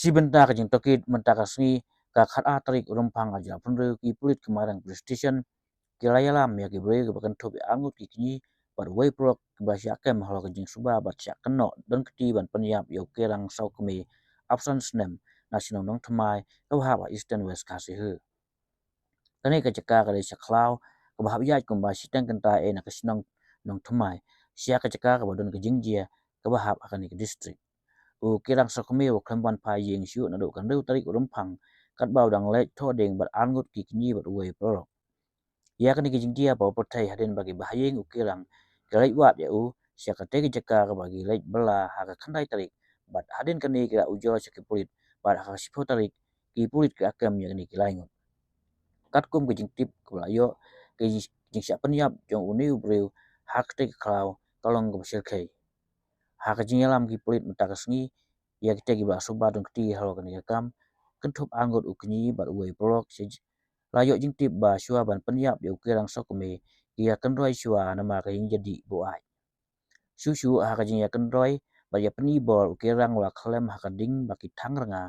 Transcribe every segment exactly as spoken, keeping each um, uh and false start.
Bynta ka jingtohkit mynta ka sngi ka khatar tarik u Rymphang arhajar arphew hynriew, ki pulit ka Mairang Police Station ki la ïalam ïa ki briew kiba kynthup ïa arngut ki kñi bad uwei u paralok kiba shah kem halor ka jingsuba bad shah kynnoh don kti ban pynïap ïa u Kirang Sawkmie, arphew san snem, na shnong Nongthymmai kaba hap ha Eastern West Khasi Hills. Kane ka jaka ka dei sha khlaw kaba hap ïaid kumba shiteng kynta eh na ka shnong Nongthymmai sha ka jaka kaba don ka jingjia kaba hap ha kane ka district. U Kirang Sawkmie u khlem wan phai ïing shuh naduh ka hynriew tarik u Rymphang, katba u dang leit thoh dieng bad arngut ki kñi bad uwei u paralok. Ïa kane ka jingjia ba pyrthei hadien ba ki bahaïing u Kirang ki leit wad ïa u sha katei ka jaka kaba ki leit bylla ha ka khyndai tarik, bad hadien kane ki la ujor sha ki pulit bad ha ka shiphew tarik ki pulit ki la kem ïa kine ki lai ngut. Katkum ka jingtip kaba la ïoh, ka jing, jingshah pynïap jong une u briew ha katei ka khlaw ka long kaba shyrkhei. Ha ka jingïalam ki pulit mynta ka sngi ïa kitei kiba la suba don kti halor kane ka kam, kynthup arngut u kñi bad uwei u paralok, sha j-, la ïoh jingtip ba shuwa ban pynïap ïa u Kirang Sawkmie ki ïa kynroi shuwa namar ka jingïadih buaid. Shuh shuh ha ka jingïakynroi bad ïa pyni bor, u Kirang u la khlem ha ka ding ba ki thang rnga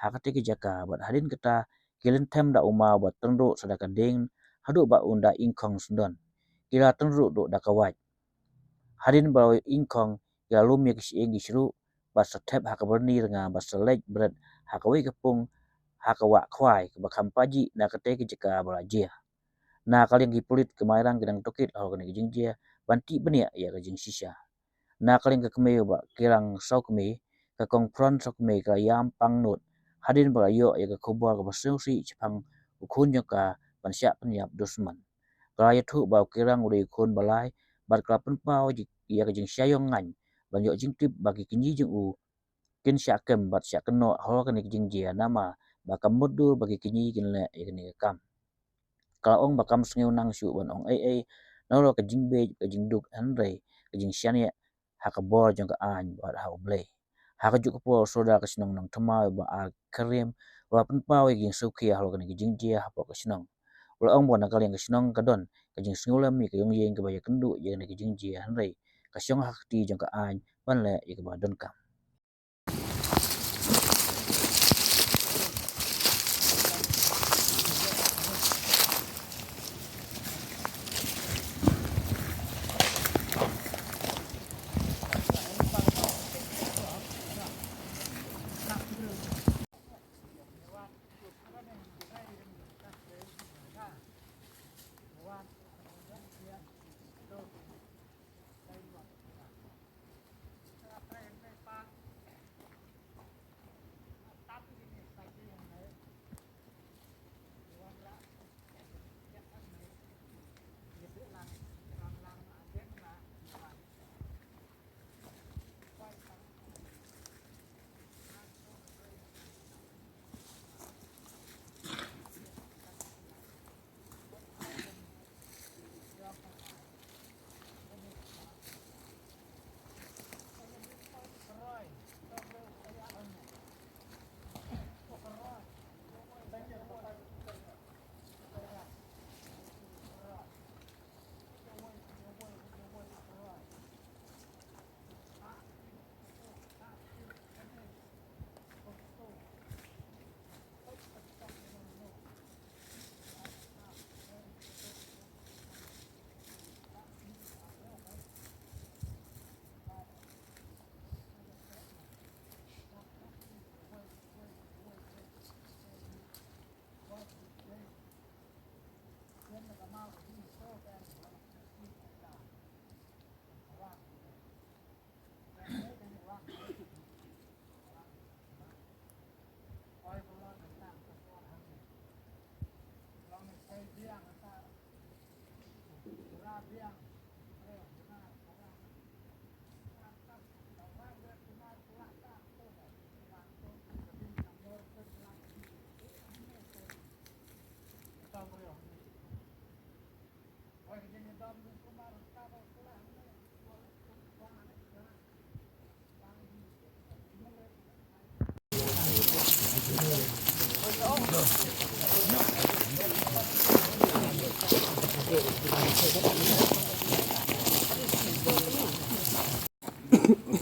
ha katei ka jaka bad hadien kata ki lynthem da u maw bad tynruh sa da ka ding haduh ba un da ingkhong syndon. Ki la tynruh duh da ka wait. Hadien ba la wait ingkhong ki la lum ïa ki shyieng ki shruh bad sa thep ha ka byrni rnga bad sa leit bret ha kawei ka pung ha ka wah khwai kaba kham pajih na katei ka jaka ba la jia. Na ka liang ki pulit ka Mairang ki dang tohkit halor kane ka jingjia ban tip bniah ïa ka jingshisha. Na ka liang ka kmie u Bah Kirang Sawkmie, ka Kong Phron Sawkmie ka la ïam pang nud hadien ba la ïoh ïa ka khubor kaba sngewsih shaphang u khun jong ka ban shah pynïap dusmon. Ka la ïathuh ba u Kirang u dei u khun ba lai bad ka la pynpaw ïa ka jingshah ïong ngaiñ ban ïoh jingtip ba ki kñi jong u kin shah kem bad shah kynnoh halor kane ka jingjia namar ba kam mutdur ba ki kñi kin leh ïa kane ka kam. Ka la ong ba kam sngew nang shuh ban ong ei ei nalor ka jingbieit, ka jingduk, hynrei ka jingshaniah ha ka bor jong ka aiñ bad ha U Blei. Ha kajuh ka por u Sordar ka shnong Nongthymmai u Bah R Kyriem u la pynpaw ïa ka jingsngewkhia halor kane ka jingjia hapoh ka shnong. U la ong ba na ka liang ka shnong ka don ka jingsngewlem ïa ka ïong ïing kaba ïakynduh ïa kane ka jingjia, hynrei ka shong ha ka kti jong ka aiñ ban leh ïa kaba donkam.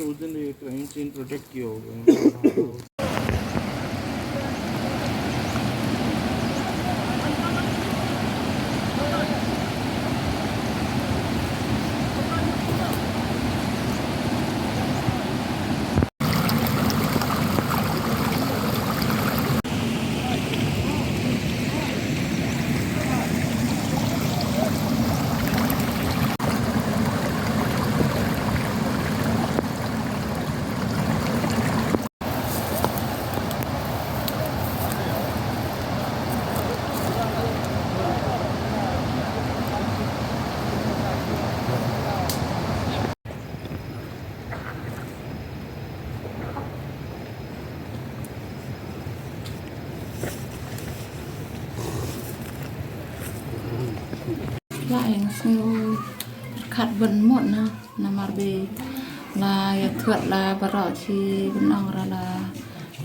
तो उस दिन ये crime scene protect किया होगा। Ai nga sngew pyrkhat bun mut na, namar ba la ïathuh la baroh shi ban ong ra la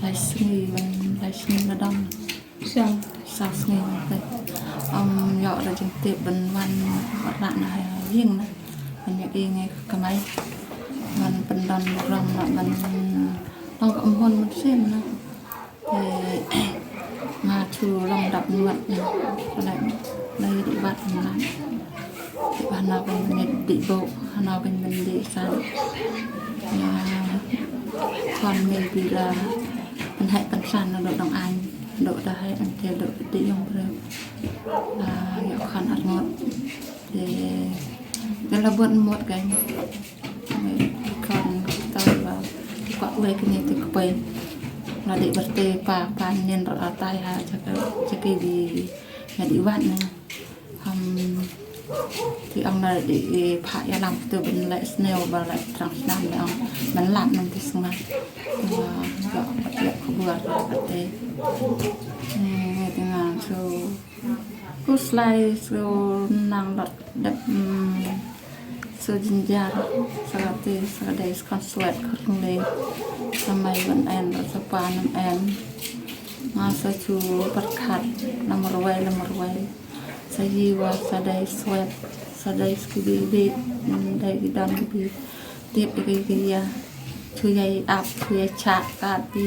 lai sngi, ban lai sngi la dang. Sa, sa sngi te. Ym ïoh ra jingtip ban wan rah na ha ïing na. Ban ïoh i ngi kamai. Ban pyndon burom na ban long ka umhun mynsiem na. Te nga chu long dap ngat na. Ka lai lai dih bat na. Te ba hana ban dih bok, hana ban dih san. Ya, khon maybe la pynheh pynsan na dok dong an. Dok da hai an te dok dih yong breu. La ïoh khon ar ngot. Te da la buat mut kan. Khon ta ba kwah wei kane te kpai. La dei berte pa pa nen ra tai ha jaka jaka di nga di wat na. Ham ti ong na di pha ïalam tu ban leh sniew ba leh trang snam ne ong ban lat nang ti sngat. Ba ba ïa khubor ra kate. Ni ni ti ngan so. Khuslai shu nang dep, mm, shu jynjar, sa kata sa ka dei khon swet khon rynglei. Sa mei ban en, sa pa nam en. Nga sa shu pyrkhat la marwei la marwei. Sa yi wa sa dei swet, sa dei ski bi bi, mm, dei ki don ki bi. Tip ïa ki ïa. Shu ïa ap, shu ïa chah kat bi.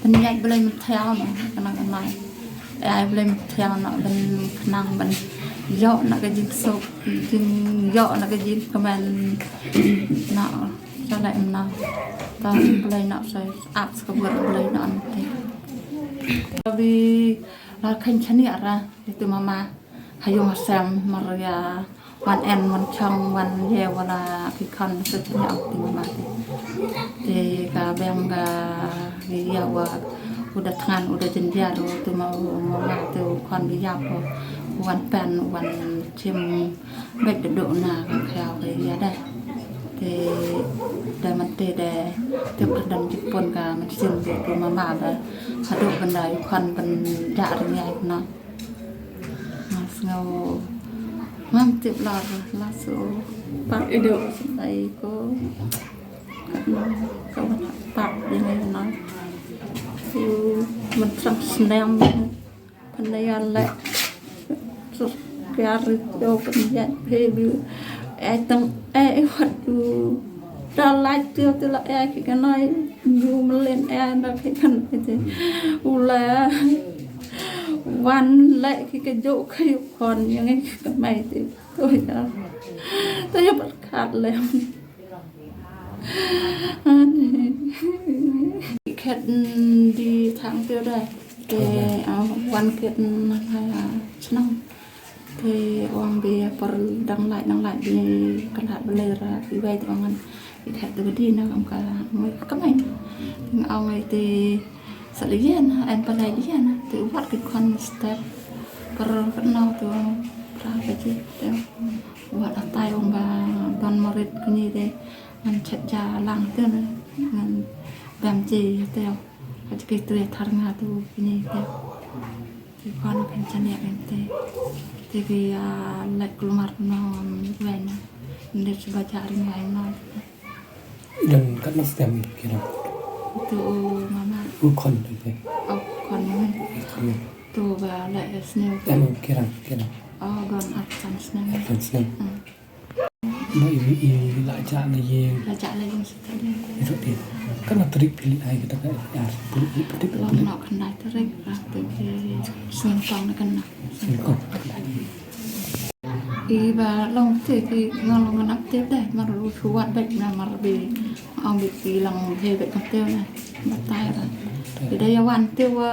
Pynïaid Blei mynthiang noh, khnang khnang. Ai Blei mynthiang noh ban khnang ban ïoh na ka jingsuk, jing ïoh na ka jingkmen noh. Sa leh em noh. Ta Blei noh sa ap sa ka buat Blei noh em te. Bi la khan chani ara, itu mama. Ha ïung ha sem mar ïa wan en wan chong wan ïa wala ki khon sa chynniah ti mama ti. Te ka beng ka ïa wa u da thngan u da jynjar u tu ma u mama te u khon bi ïap u wan pen u wan chim bek da dok na ka khraw ka ïa da. Te da man te da te pyrdan jipon ka mynsiem tu mama ba hadok ban da u khon ban da rngai na. Nga sngew ngam tip lor la su pak idu sendai ko. Ka wan pak di ngai na. Su man sang snem. Pynaya lek. Sus kar ri teo pynjat phe bi. Ai tang ai wat tu. Da lait teo tu la ai ki kanai. Ju melen ai da ki kanai te. U la wan leh ki ka jok ka juk khon ïa ngi ka mai te. To ïa. To ïa pyrkhat lem. Ani. Khet di thang teo da. Te, ah, wan khet na ha chnong. Te ong bi por dang lait dang lait bi kynhad Blei ra bi wai te ong ngan. Bi khet te bi di na kam ka ngoi ka mai. Te nga ong ngai te sa le yen, en pa lai yen. Te wat ki khon step. Por ka nau te ong pra ka ji. Te wat atai ong ba don marit kini te. Ngan chet ja lang te na. Ngan bam ji te ong. Ka ji ki tre thar nga tu kini te. Te khon kan chaniah kan te. Te ki, ah, lek kulmar no, um, wena. Nde chuba ja ring wai no. Dan kat nas tem kiran. Tu mama. U khon tu te. Oh, khon mama. Khon. Tu ba lek snew. Dan kiran, kiran. Oh, don at san snew. At san snew. Hmm. Ba i, i la jah na ïing. La jah na ïing sita de. Itu de. Kan na tarik phi ai kita ka yar. Phi, phi, phi, phi. Long nok khyndai tarik lah tu ki sengkong na kena. Sengkong. I ba long te ki ngong long nak te de mar lu suat bek na mar bi ong bi ki long he bek kam te na. Batai ra. Ida ya wan te wa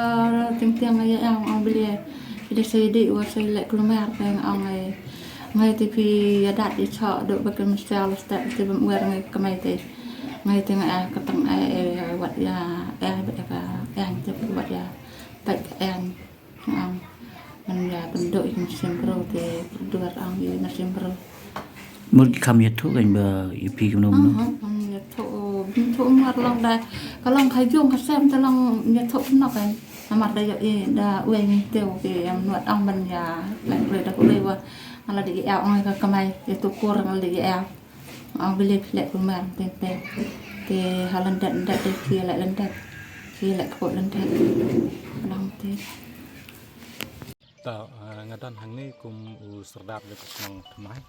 ting ting ya ya ong bi le. Ida sai di wa sai le kulmar pe ong ai. Ngai te phi ïa dat ïa choh duk ba ka mestiaw la step te bym wer ngai ka mai te. Ngai te ngai ah ka tang ai ai wat ïa ai ba ka ai te wat ïa pait ka ai. Ang man ïa pynduh ïa ka mynsiem bro te pynduh ang ïa ka mynsiem bro. Mut ki kham ïathuh kan ba ïa phi kumno kumno. Aha, kham ïathuh, ïathuh mar long da ka long ka jong ka sem te long ïathuh kumno kan. Namar da ïoh i da uei ngi teo ki ïa mnuat ang ban ïa leng khlei da khlei wa. Nga la dei ïa ong ka kamai ïa tu kur nga la dei ïa ong bili phi leh kumar tin te. Te ha lyndet lyndet te ki leh lyndet, ki leh kput lyndet. Nang te. Ta nga don hangne kum u serdar de ka shnong Thamai.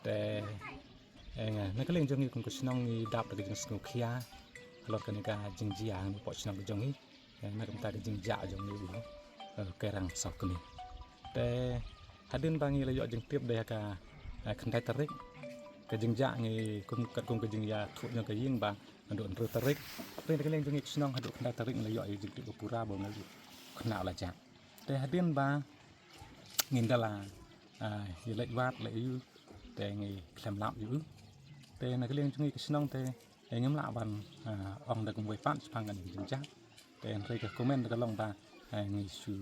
Te nga na ka liang jong ngi kum ka shnong ngi dap da ka jingsngewkhia halor kane ka jingjia hangne poh shnong ka jong ngi. Na ka bynta ka jingjah jong ngi u Kerang Sawkmie. Te hadien ba ngi la ïoh jingtip da ka khyndai tarik ka jingjah ngi kum katkum ka jingïathuh jong ka ïing ba haduh hynriew tarik. Te na ka liang jong ngi ka shnong haduh khyndai tarik ngi la ïoh ïa jingtip ba pura ba u khynnah la jah. Te hadien ba ngin da la ïa leit wad leit ïa u te ngi khlem lap ïa u. Te na ka liang jong ngi ka shnong te ngim lah ban ong da kumwei pat shaphang kane ka jingjah. Te hynrei ka comment da ka long ba ngi shu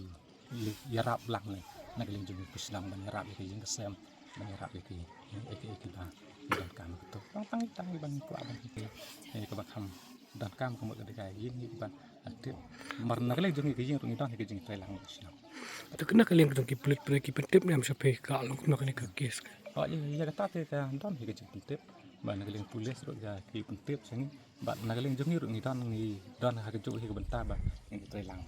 ïarap lang ne na ka liang jong ngi ka shnong ban ïarap ïa ka ïing ka sem, ban ïarap ïa ki ïa ki ïa ki ba ngi donkam ka to. Tang tang tang ban kwah ban ki ïa ka ba kham donkam ka mut ka dei ka ïing ïa ki ba tip. Mar na ka liang jong ngi ka ïing ruh ngi don ïa ka jingtrei lang ka shnong. Te kane ka liang jong ki pulit pynai ki pyntip ne em sha phi ka long kumno kane ka kes ka. Oh ïa kata te ka don ïa ka jingpyntip. Ba na ka liang pulit ruh ïa ki pyntip sha ngi. Ba na ka liang jong ngi ruh ngi don ngi don ha ka juk hi ka bynta ba ngi trei lang.